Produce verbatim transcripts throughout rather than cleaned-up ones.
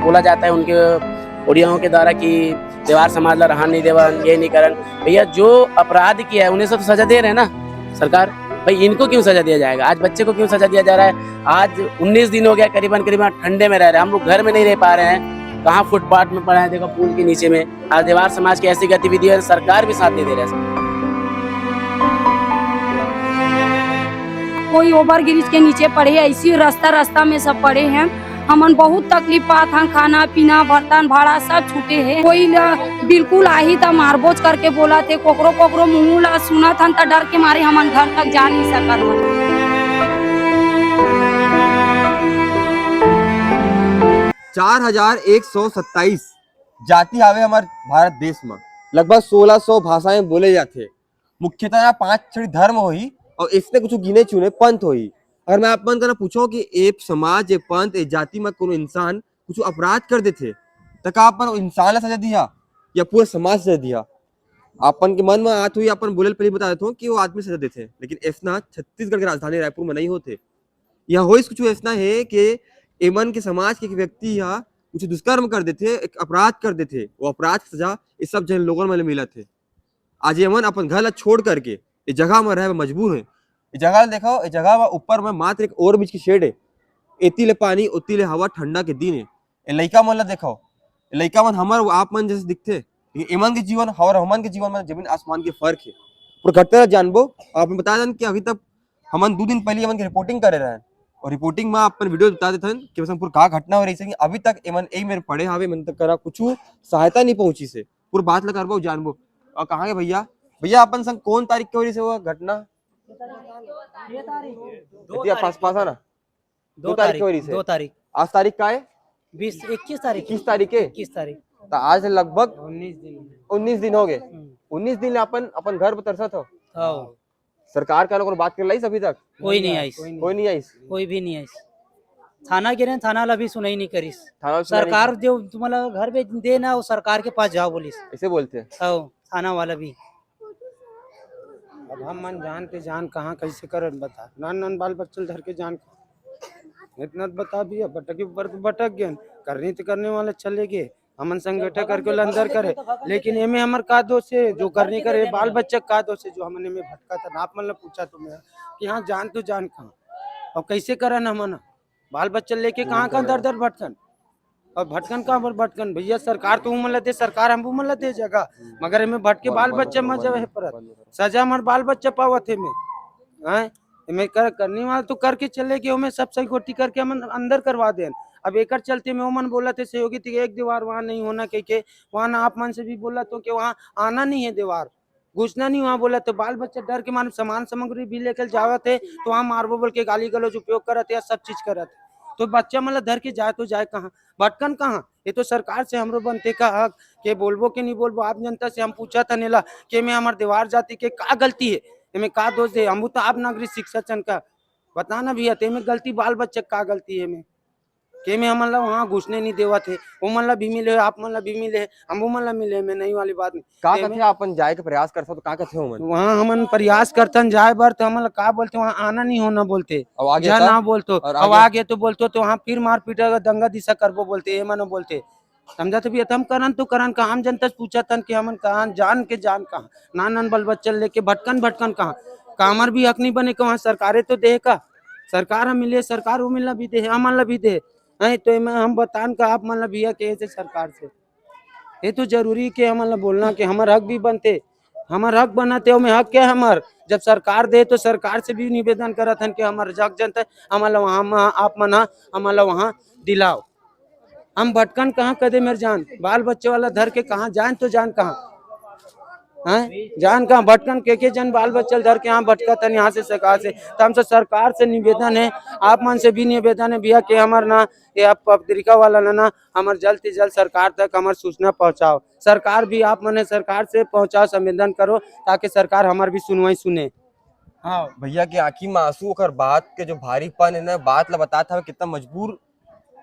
बोला जाता है उनके उड़ियाओं के द्वारा कि देवार समाज ला रहन नहीं देवन, ये नहीं करन। भैया, जो अपराध किया है उन्हें सब सजा दे रहे हैं ना सरकार, भाई इनको क्यों सजा दिया जाएगा? आज बच्चे को क्यों सजा दिया जा रहा है? आज उन्नीस दिन हो गया करीबन करीबन ठंडे में रह रहे हैं, हम लोग घर में नहीं रह पा रहे हैं, कहाँ फुटपाथ में पड़े हैं, देखो पुल के नीचे में। आज देवार समाज की ऐसी गतिविधि है, सरकार भी साथ नहीं दे रहा है। कोई ओवर ब्रिज के नीचे पड़े, ऐसी रास्ता रास्ता में सब पड़े हैं। हमन बहुत तकलीफ पात हन, खाना पीना, बर्तन भाड़ा सब छूटे हे। कोई ल बिल्कुल आही त मारबोच करके बोलत हे, कोकरो कोकरो मुंह ला सुनत हन त डर के मारे हमन घर तक जा नहीं सकत हन। चार हजार एक सौ सत्ताईस जाति हावे हमर भारत देश म, लगभग सोलह सौ भाषाएं बोले जाथे। मुख्यतया पांच छड़ी धर्म होही और इसने कुछ गिने चुने पंथ होही। अगर मैं आप मन करा पूछो कि ए समाज, ए पंथ, ए जाति में कोनो इंसान कुछ अपराध कर देथे, त का अपन इंसान ला सजा दिया या पूरा समाज सजा दिया? अपन के मन में आत हुई, अपन बोले ले पहले बता देता हूँ कि वो आदमी सजा देथे, लेकिन ऐसना छत्तीसगढ़ के राजधानी रायपुर में नहीं होथे। यहाँ होइस कुछ ऐसना है कि एमन के समाज के एक व्यक्ति या कुछ दुष्कर्म कर देथे, एक अपराध कर देथे, वो अपराध की सजा इस सब जन लोगों में मिलत है। आज ये मन अपन घर ला छोड़ करके ये जगह में रहे बर मजबूर है। ये जगह ला देखो, ये जगह में ऊपर में मात्र एक ओवर ब्रिज की शेड है। एती ले पानी, ओती ले हवा, ठंडा के दिन है। ये लइका मन ला देखो, ये लइका मन हमर आप मन जैसे दिखथे, लेकिन एमन के जीवन और हमन के जीवन में जमीन आसमान के फर्क है। पूरा घटना ला जानबो, आप बता देन कि अभी तक हमन दो दिन पहले एमन के रिपोर्टिंग करे रहन और रिपोर्टिंग में अपन वीडियो बता देथन कि बसंतपुर का घटना हो रही है। अभी तक एमन यही मेरे पड़े हावे, एमन तक करा कुछ सहायता नहीं पहुंची से। पूरा बात ला करबो, जानबो। और कहाँ के भैया, भैया अपन संग कौन तारीख के हो रही से वो घटना? दो इतिया तारीख पास पास है ना? दो दो तारीख तारीख, हो रही से। दो तारीख। आज तारीख का है? बीस, इक्कीस तारीख। इक्कीस तारीख है? इक्कीस तारीख। तो आज लगभग उन्नीस दिन। उन्नीस दिन हो गए। हम्म। उन्नीस दिन ले अपन, अपन घर पर तरसत हो। हाँ। सरकार का लोग बात कर लाइस अभी तक? कोई नहीं आइस। कोई नहीं आइस। कोई भी नहीं आइस। थाना गे रहेन, थाना वाला भी सुनई नहीं करिस। थाना वाला सुनई नहीं सरकार करिस। जो तुम्हारा घर भेज देना, वो सरकार के पास जाओ बोलिस। ऐसे बोलते हैं? हाँ, थाना वाला भी। अब हम मन जान ते जान कहाँ कैसे करन बता, नान नान बाल बच्चल धर के जान कहाँ? इतना तो बता भी है, भटक ऊपर तो भटक गए, करनी तो करने वाले चले गए, हमन संग बैठा करके ओला अंदर करे, लेकिन एमे हमर का दोष है? जो करनी करे, बाल बच्चा का दोष है जो हमन एमे भटका था? आप मन ला पूछा तो मैं कि हाँ, जान तो जान कहाँ? अब कैसे करन हमन? बाल बच्चा लेके कहाँ कहाँ दर दर भटकन? और भटकन कहाँ पर भटकन भैया? सरकार तो उमन ला दे, सरकार हम उमन ला दे जगह, मगर एमे भटके बाल बच्चा मजा है परत, सजा हमर बाल बच्चा पावत है में। हैं? एमे कर, करने वाला तो करके चले गए, ओमे सब सही गोटी करके हमन अंदर करवा देन। अब एकर चलते में ओमन बोलत हे सहयोगी ती एक दीवार वहाँ नहीं होना कह के, वहाँ ना आप मन से भी बोलत हो कि वहाँ आना नहीं है दीवार, घुसना नहीं वहाँ बोलत हे। बाल बच्चा डर के मारे सामान सामग्री भी लेकर जावत है तो वहाँ मारबो बोल के गाली गलौज उपयोग करत है या सब चीज करत है। तो बच्चा मन ला धर के जाए तो जाए कहाँ, भटकन कहाँ? ये तो सरकार से हमरो बनते का हक के बोलबो के नहीं बोलबो। आप जनता से हम पूछा था नेला कि एमे हमर देवार जाति के का गलती है, एमे का दोष है? हम तो आप नागरिक शिक्षा चन का बताना भी है, तो एमे गलती बाल बच्चा का गलती है? एमे के में हमन ला वहाँ घुसने नहीं देवत है, वो मन ला भी मिले, आप मन ला भी मिले, हम वो मन ला मिले में नहीं वाली बात नहीं। का एमे कथे अपन जाए के प्रयास करथो तो का कथे ओमन? वहाँ हमन प्रयास करथन जाए बर, तो हमन ला का बोलते, वहाँ आना नहीं होना बोलते। अब आगे जा तो? ना बोलतो, और अब आगे? आगे तो बोलतो तो वहाँ फिर मारपीट दंगा दिशा करबो बोलते, ये मनो बोलते। समझा तो भी हम करन तो करन का, आम जनता से पूछा थन कि हमन कहाँ जान के जान कहाँ, नान नान बल बच्चन लेके भटकन भटकन कहाँ, का हमर भी हक नहीं बने का? वहाँ सरकारे तो दे का, सरकार हम मिले, सरकार वो मिलना भी दे, हमन ला भी दे। नहीं तो एमे हम बतान का आप मन ला भैया के ऐसे सरकार से, ये तो जरूरी के हमन ला बोलना कि हमर हक भी बनते, हमर हक बनत है, ओमे हक के हमर, जब सरकार दे तो सरकार से भी निवेदन करत हन कि हमर हक जनता, हमन ला वहाँ म-, आप मन ह, हमन ला वहाँ दिलाओ। हम भटकन कहाँ कदे मेर जान, बाल बच्चे वाला धर के कहाँ जान तो जान कहाँ, हैं? जान कहाँ भटकन के, के जन बाल बच्चे धर के यहाँ भटकत हन यहाँ से सरकार से। तो हमसे सरकार से निवेदन है, आप मन से भी निवेदन है भैया कि हमर ना ये आप पत्रिका वाला ना, ना हमर जल्द से जल्द सरकार तक हमर सूचना पहुँचाओ। सरकार भी आप मन सरकार से पहुँचाओ, संवेदन करो, ताकि सरकार हमर भी सुनवाई सुने। हाँ। भैया के आँखी में आंसू, ओकर बात के जो भारीपन है ना, बात ला बतात हवे, कितना मजबूर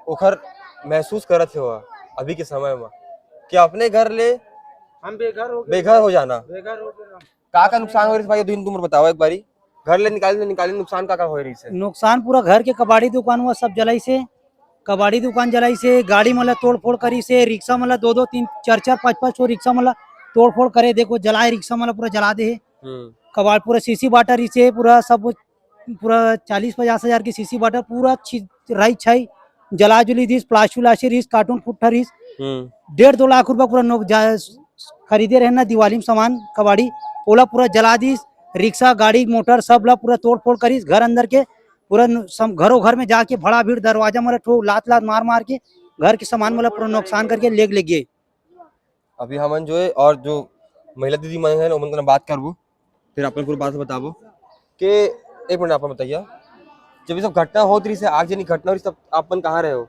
ओकर महसूस करत हे वो अभी के समय में, कि अपने घर ले हम बेघर हो गए। बेघर हो जाना। बेघर हो गए हम। का का नुकसान हो रही भाई, दिन तुम बताओ एक बारी, घर ले निकाले, निकाले, नुकसान का का हो रही से? नुकसान पूरा घर के कबाड़ी दुकान हुआ सब जलाई से, कबाड़ी दुकान जलाइस हे, गाड़ी मन ला तोड़फोड़ करिस हे, रिक्शा मन ला दो दो, तीन, चार चार, पाँच पाँच ठो रिक्शा मन ला तोड़फोड़ करे। देखो, जलाए रिक्शा मन ला, पूरा जला दे हे। हम्म। कबाड़ पूरा शीशी बाटा रिहिस हे, पूरा सब, पूरा चालीस पचास हजार के शीशी बाटा, पूरा छी-, राई छाई जला जुली दिस, प्लास्टिक उलास्टिक रिहिस, कार्टून फुट्ठा रिहिस। हम्म। डेढ़ दो लाख रुपया पूरा नोक जा-, खरीदे रहे ना दिवाली में सामान कबाड़ी, ओला पूरा जला दिस। रिक्शा, गाड़ी, मोटर सब ला पूरा तोड़फोड़ करिस। घर अंदर के पूरा न-, सम-, घरों घर में जाके भड़ा भीड़ दरवाजा मन ला ठो लात लात मार मार के घर के सामान मन ला पूरा नुकसान करके लेग ले गे। अभी हमन जो है और जो महिला दीदी मन है, ओमन करा बात करबो, फिर अपन पूरा बात बताबो। के एक मिनट, आप बताइए, जब ये सब घटना होत रहिस हे, आगजनी घटना होत रहिस, तब आप मन कहाँ रहे हो?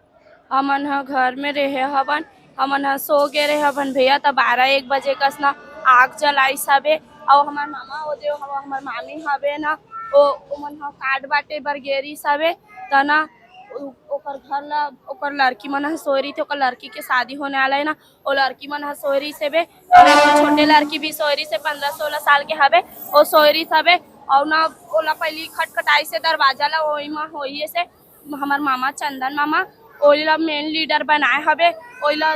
हमन ह घर में रहे हवन, हमन ह सो गे रहे हवन भैया, तब बारह एक बजे कस ना आग जलाइस हवे। अउ हमर मामा ओ दे, हम-, हमर मामी हवे ना, ओ, ओमन ह काट बाटे बर गे रिहिस हवे, त ना उ-, ओकर घर ला, ओकर लड़की मन ह सोए रहिथे, ओकर लड़की के शादी होने वाला है ना, ओ लड़की मन ह सोए रहिस हवे, अउ एकर छोटे लड़की भी सोए रहिस हे, पन्द्रह सोलह साल के हवे, ओ सोए रहिस हवे, अउ ना ओला पहिली खटखटाइस हे दरवाजा ला, ओही म होइस हे हमर मामा, चंदन मामा, ओही ला मेन लीडर बनाए हवे, ओही ला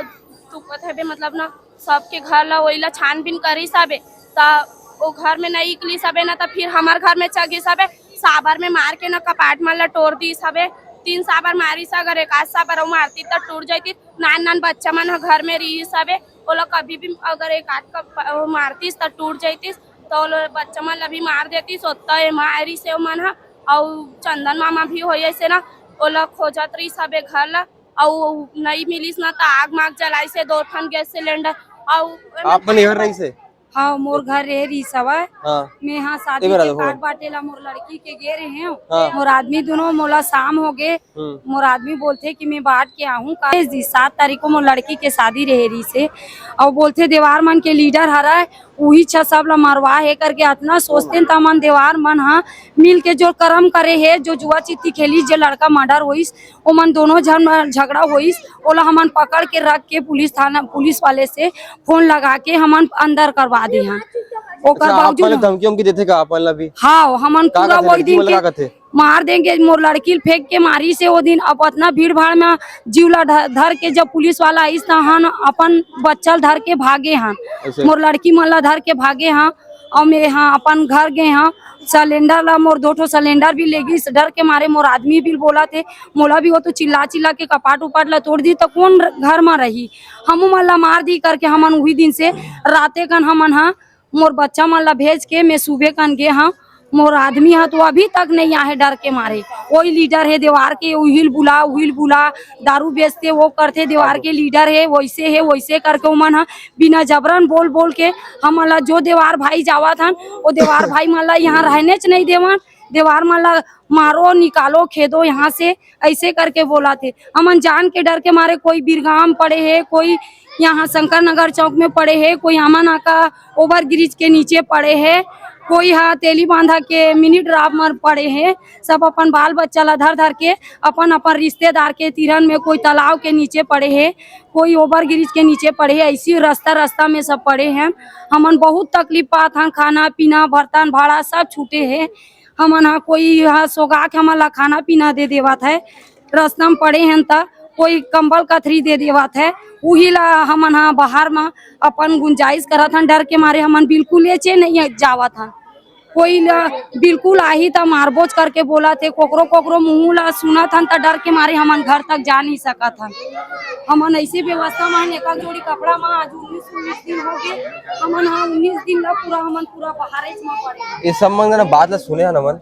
तुकत हवे, मतलब ना सबके घर ला, ओही ला छानबीन करिस हवे, त ओ घर में नइ इकलिस हवे ना, त फिर हमर घर में चघिस हवे, साबर में मार के ना कपाट मन ला टोर दिस हवे, तीन साबर मारिस, अगर एक आध साबर अउ मारतिस त टूट जइतिस। नान नान बच्चा मन ह घर में रिहिस हवे, ओला कभी भी अगर एक आध क-, प-, मारतिस त टूट जइतिस, त ओला बच्चा मन ला भी मार देतिस, ओत्ता ए मारिस हे ओमन ह। अउ चंदन मामा भी होइस हे ना, ओला खोजत रिहिस हवे घर ला, अउ नइ मिलिस ना, त आग माग जलाइस हे दो ठन गैस सिलेंडर। अउ आप मन एहर रहिस हे? हाँ, मोर घर रहे रिहिस हवय। हाँ। मैं हाँ शादी एमे के रहत हो। कार्ड बांटे ला मोर लड़की के गे रहे हूँ। हाँ। मोर आदमी दोनों मोला शाम हो गे। हम्म। मोर आदमी बोलथे कि मैं बांट के आहूँ का जी, सात तारीख को मोर लड़की के शादी रहे रिहिस हे। अउ बोलथे देवार मन के लीडर हरय, उही छ सब ला मरवा हे करके अतना सोचते त मन देवार मन हा मिल के जो करम करे हे, जो जुआ चित्ती खेलिस, जे लड़का मर्डर होइस, ओमन दोनों झन म झगड़ा होइस, ओला हमन पकड़ के रख के पुलिस थाना, पुलिस वाले से फोन लगा के हमन अंदर करवा दे हन। ओकर अच्छा, आप बावजूद मन धमकी उमकी देथे का आप मन ला भी? हाँ, हमन का पूरा कथे, वही लड़की दिन मन ला के का कथे? मार देंगे, मोर लड़की ल फेंक के मारिस हे ओ दिन। अब अतना भीड़ भाड़ में जीव ला ध-, धर के जब पुलिस वाला आइस त हन अपन बच्चा ल धर के भागे हन, ऐसे? मोर लड़की मन ला धर के भागे हन। अउ मैं हाँ अपन घर गे हाँ, सिलेंडर ला, मोर दो ठो सिलेंडर भी लेगिस, डर के मारे मोर आदमी भी बोलत हे, मोला भी ओ तो चिल्ला चिल्ला के कपाट उपाट ला तोड़ दी, त कोन घर मा रही, हमू मन ला मार दी करके हमन उही दिन से राते कन हमन हा मोर बच्चा मन ला भेज के मैं सुबह कन गे हाँ। मोर आदमी हा तो अभी तक नहीं आहे डर के मारे, ओही लीडर हे देवार के, उहिल बुला, उहिल बुला, दारू बेचते, वो करते, देवार के लीडर हे, वैसे हे, वैसे करके ओमन हा बिना जबरन बोल बोल के हमन ला जो देवार भाई जावत हन, ओ देवार भाई मन ला यहाँ रहनेच नहीं देवन। देवार मन ला मारो, निकालो, खेदो यहाँ से, ऐसे करके बोलत हे। हमन जान के डर के मारे, कोई बिरगाम पड़े हे, कोई यहाँ शंकर नगर चौक में पड़े हे, कोई अमन नाका ओवर ब्रिज के नीचे पड़े हे, कोई हा तेली बांधा के मिनी ड्राम में पड़े हे। सब अपन बाल बच्चा ला धर धर के अपन अपन रिश्तेदार के तीरन में, कोई तालाब के नीचे पड़े हे, कोई ओवर ब्रिज के नीचे पड़े हे, ऐसी रास्ता रास्ता में सब पड़े हे। हमन बहुत तकलीफ पात हन, खाना पीना, बर्तन भाड़ा सब छूटे हे। हमन हा कोई हा सोगा के हमन ला खाना पीना दे देवत है, रास्ता में पड़े हन त कोई कंबल कथरी दे देवत है, उही ला हमन हा बाहर में अपन गुंजाइश करत हन। डर के मारे हमन बिल्कुल एचे नहीं जावत हन। कोई ला बिल्कुल आही त मारबोच करके बोलत हे, कोकरो कोकरो मुंह ला सुनत हन त डर के मारे हमन घर तक जा नहीं सकत हन। हमन ऐसे व्यवस्था में हन, एक जोड़ी कपड़ा में आज उन्नीस, उन्नीस दिन हो गए, हमन हा उन्नीस दिन ला पूरा हमन पूरा बाहरेच में पड़े। ये सब मन ना बात ला सुने हन हमन।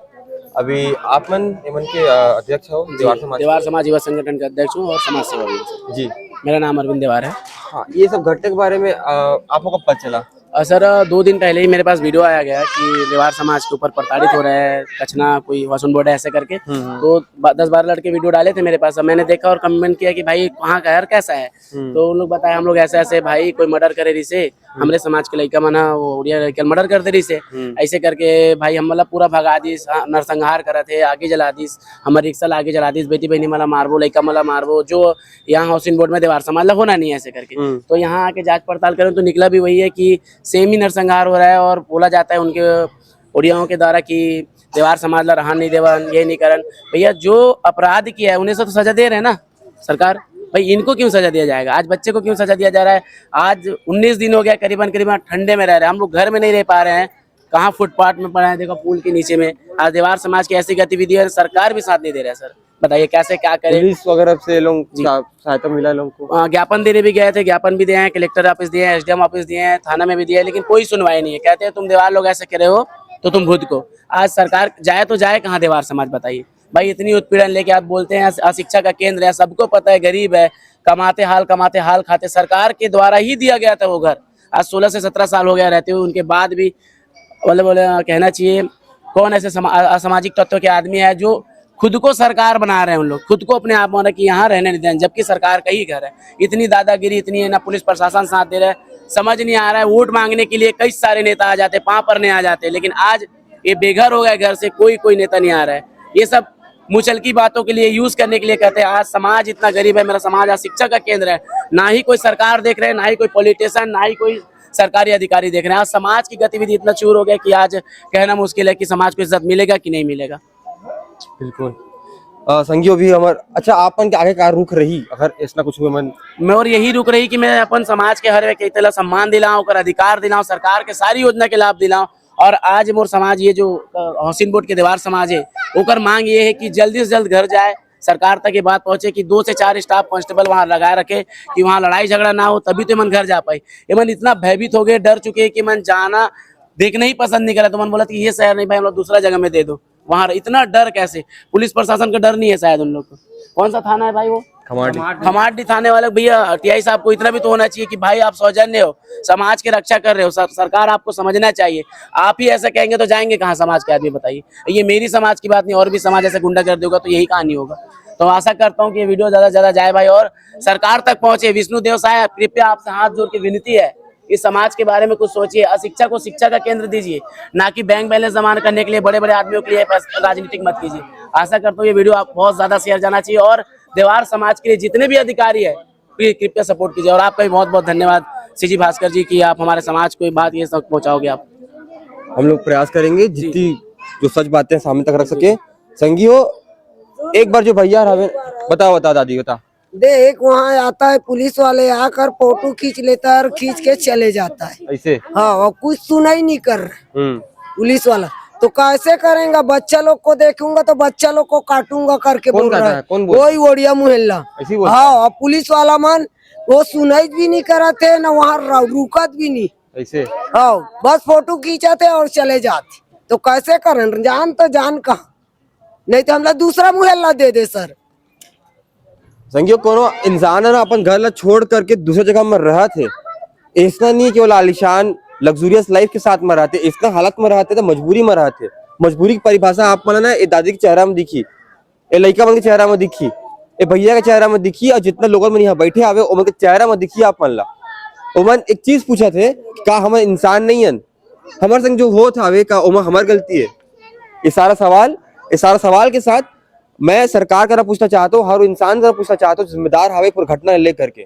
अभी आप मन एमन के, अ, अध्यक्ष हो जी, देवार समाज देवार के? समाज युवा संगठन के अध्यक्ष हूँ और समाज सेवा भी हूँ। जी। मेरा नाम अरविंद देवार है। हाँ, ये सब घटना के बारे में, अ, आपको कब पता चला? अ, सर, दो दिन पहले ही मेरे पास वीडियो आया गया कि देवार समाज के ऊपर प्रताड़ित हो रहा है, कछना कोई वासन बोर्ड है ऐसे करके। हम्म, हम्म। तो ब-, दस बारह लड़के वीडियो डाले थे मेरे पास, अब मैंने देखा और कमेंट किया कि भाई कहाँ का है और कैसा है। हम्म। तो उन लोग बताया हम लोग ऐसे ऐसे भाई कोई मर्डर करे रिहिसे, हम्म। हमरे समाज के लइका मन ह वो उड़िया लइका ल मर्डर कर दे रिहिसे। हम्म। ऐसे करके भाई हम मतलब पूरा भगा दिस, हाँ, नरसंहार करत हे, आगी जला दिस, हमर रिक्शा ला आगी जला दिस, बेटी बहिनी मन ला मारबो, लइका मन ला मारबो, जो यहाँ हाउसिंग बोर्ड में देवार समाज ला होना नहीं है ऐसे करके। हम्म। तो यहाँ आके जांच पड़ताल करें तो निकला भी वही है कि सेम ही नरसंहार हो रहा है और बोला जाता है उनके उड़ियाओं के द्वारा कि देवार समाज ला रहन नहीं देवन, ये नहीं करन। भैया जो अपराध किया है उन्हें से तो सजा दे रहे हैं ना, सरकार, भाई, इनको क्यों सजा दिया जाएगा? आज बच्चे को क्यों सजा दिया जा रहा है? आज उन्नीस दिन हो गया, करीबन करीबन ठंडे में रह रहे हैं हम लोग, घर में नहीं रह पा रहे हैं। कहाँ फुटपाथ में पड़ा है, देखो, पुल के नीचे में। आज देवार समाज की ऐसी गतिविधि है, सरकार भी साथ नहीं दे रहा है सर। बताइए, कैसे क्या करें? पुलिस वगैरह से लोग जी। सहा-, सहायता मिला है लोगों को। अ, ज्ञापन देने भी गए थे, ज्ञापन भी दिए हैं, कलेक्टर ऑफिस दिए हैं, एसडीएम ऑफिस दिए हैं, थाना में भी दिए हैं, लेकिन कोई सुनवाई नहीं है। कहते हैं, "तुम देवार लोग ऐसे करे हो तो तुम भुगतो।" आज सरकार जाए तो जाए कहाँ देवार समाज, बताइए भाई? इतनी उत्पीड़न लेके आप बोलते हैं, अस-, अशिक्षा का केंद्र है, सबको पता है, गरीब है, कमाते हाल, कमाते हाल खाते, सरकार के द्वारा ही दिया गया था वो घर। आज सोलह से सत्रह साल हो गया रहते हुए, उनके बाद भी, मतलब, बोले, कहना चाहिए, कौन ऐसे समा-, अ-, असामाजिक तत्व के आदमी है जो खुद को सरकार बना रहे हैं उन लोग, खुद को अपने आप माने कि यहाँ रहने नहीं दें, जबकि सरकार का ही घर है। इतनी दादागिरी, इतनी है ना, पुलिस प्रशासन साथ दे रहे हैं, समझ नहीं आ रहा है। वोट मांगने के लिए कई सारे नेता आ जाते हैं, पाँव पड़ने आ जाते हैं, लेकिन आज ये बेघर हो गए घर से, कोई, कोई नेता नहीं आ रहा है। ये सब मुचलकी बातों के लिए, यूज़ करने के लिए कहते हैं। आज समाज इतना गरीब है, मेरा समाज आज शिक्षा का केंद्र है, ना ही कोई सरकार देख रहे हैं, ना ही कोई पॉलिटिशियन, ना ही कोई सरकारी अधिकारी देख रहे हैं। आज समाज की गतिविधि इतना चूर हो गया कि आज कहना मुश्किल है कि समाज को इज्जत मिलेगा कि नहीं मिलेगा। बिल्कुल। अ, संगियो भी हमर, अच्छा, आपन के आगे का रुख रही अगर ऐसना कुछ हुए मन? मैं और यही रुख रही कि मैं अपन समाज के हर व्यक्ति ला सम्मान दिलाऊं, ओकर अधिकार दिलाऊं, सरकार के सारी योजना के लाभ दिलाऊं। और आज मोर समाज, ये जो, अ, हाउसिंग बोर्ड के देवार समाज है, ओकर मांग ये है कि जल्दी से जल्द घर जाए, सरकार तक ये बात पहुंचे कि दो से चार स्टाफ कांस्टेबल वहां लगा रखे कि वहां लड़ाई झगड़ा ना हो, तभी तो एमन घर जा पाई। एमन इतना भयभीत हो गए, डर चुके हैं कि एमन जाना, देखना ही पसंद नहीं करा। तो मन बोला कि ये शहर नहीं भाई, हम लोग दूसरा जगह में दे दो। वहां इतना डर कैसे? पुलिस प्रशासन का डर नहीं है शायद उन लोग को। कौन सा थाना है भाई वो? खमाड़ी। खमाड़ी थाने वाले भैया, टीआई साहब को इतना भी तो होना चाहिए कि भाई, आप सौजन्य हो, समाज की रक्षा कर रहे हो, सर, सरकार आपको समझना चाहिए। आप ही ऐसा कहेंगे तो जाएंगे कहाँ समाज के आदमी, बताइए? ये मेरी समाज की बात नहीं, और भी समाज ऐसे गुंडागर्दी होगा तो यही कहानी होगा। तो आशा करता हूँ कि ये वीडियो ज़्यादा से ज़्यादा जाए भाई, और सरकार तक पहुँचे। विष्णु देव साहब, कृपया आपसे हाथ जोड़ के विनती है, इस समाज के बारे में कुछ सोचिए। अशिक्षा को शिक्षा का केंद्र दीजिए, ना कि बैंक बैलेंस जमा करने के लिए, बड़े बड़े आदमियों के लिए बस राजनीतिक मत कीजिए। आशा करता हूँ ये वीडियो आप बहुत ज़्यादा शेयर जाना चाहिए, और देवार समाज के लिए जितने भी अधिकारी है, प्लीज कृपया सपोर्ट कीजिए। और आपका भी बहुत बहुत धन्यवाद, सीजी भास्कर जी, कि आप हमारे समाज को ये बात, ये सब पहुँचाओगे आप। हम लोग प्रयास करेंगे जितनी जो सच बातें सामने तक रख सके। संगी हो, एक बार जो भैया हवे, बताओ, बता दादी, बता। देख, वहाँ आता है पुलिस वाले, आकर फोटो खींच लेता है और खींच के चले जाता है। ऐसे? हाँ, और कुछ सुनाई नहीं कर रहा है हम्म। पुलिस वाला। तो कैसे करेंगे? बच्चा लोग को देखूंगा तो बच्चा लोग को काटूंगा करके कौन बोल रहा कहता है? है? कौन बोलता वही है? ओड़िया मुहल्ला। ऐसे ही बोलता हाँ, है? और पुलिस वाला मन वो सुनाई भी नहीं करत है ना, वहाँ र-, रुकत भी नहीं। ऐसे? हाँ, बस फोटो खींचत है और चले जाते। तो कैसे करें? जान तो जान कहाँ, नहीं तो हमला दूसरा मुहल्ला दे दे सर। संगियो, कोनो इंसान है ना, अपन घर ला छोड़ करके दूसरे जगह में रहत हे। ऐसना नहीं कि वो आलीशान लग्जूरियस लाइफ के साथ में रहते, ऐसना हालत में रहते तो मजबूरी में रहते। मजबूरी की परिभाषा आप मन ना ए दादी के चेहरा में दिखी, ए लइका मन के चेहरा में दिखी, ए भैया के चेहरा में दिखी, और जितना लोगन मन यहाँ बैठे हवे, ओमन के चेहरा में दिखी आप मन ला। ओमन एक चीज पूछत हे कि का हमन इंसान नहीं हन? हमर संग जो होत हवे, का ओमा हमर गलती है? ये सारा सवाल, ये सारा सवाल के साथ मैं सरकार करा पूछना चाहता हूँ, हर इंसान करा पूछना चाहता हूँ, जिम्मेदार हवे पूरा घटना लेकर के।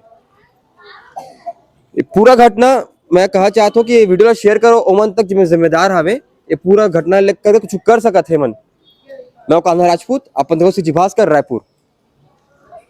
ये पूरा घटना मैं कहा चाहता हूँ कि ये वीडियो ला शेयर करो, ओमन तक जिम्मे-, जिम्मेदार हवे, ये पूरा घटना लेकर के कुछ कर सकत हे मन। मैं कान्हा राजपूत, अपन देखो सीजी भास्कर, रायपुर।